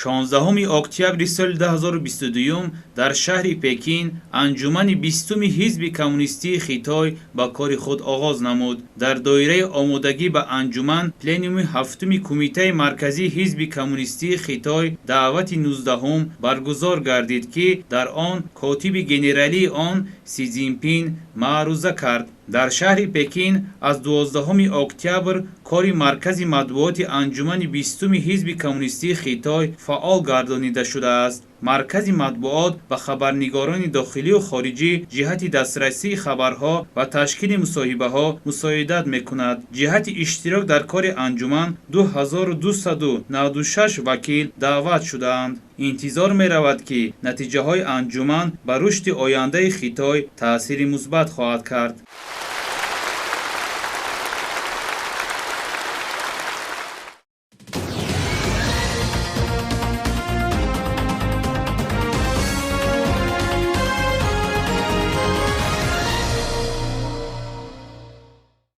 16 октябри соли 2022 дар шаҳри Пекин анҷумани 20-уми Ҳизби коммунистии Хитой ба кори худ оғоз намуд. Дар доираи омодагӣ ба анҷуман, пленуми ҳафтуми Кумитаи марказии Ҳизби коммунистии Хитой даъвати 19-ум баргузор гардид, ки дар он котиби генералии он Си Цзинпин маъруза кард. Дар шаҳри Пекин аз 12 октябр кори маркази матбуоти анҷумани 20-уми Ҳизби коммунистии Хитой фаъол гардонида шудааст. Маркази матбуот ба хабарнигорони дохилию хориҷӣ ҷиҳати дастрасии хабарҳо ва ташкили мусоҳибаҳо мусоидат мекунад. Ҷиҳати иштирок дар кори анҷуман 2296 вакил даъват шудаанд. Интизор меравад, ки натиҷаҳои анҷуман ба рушди ояндаи Хитой таъсири мусбат хоҳад кард.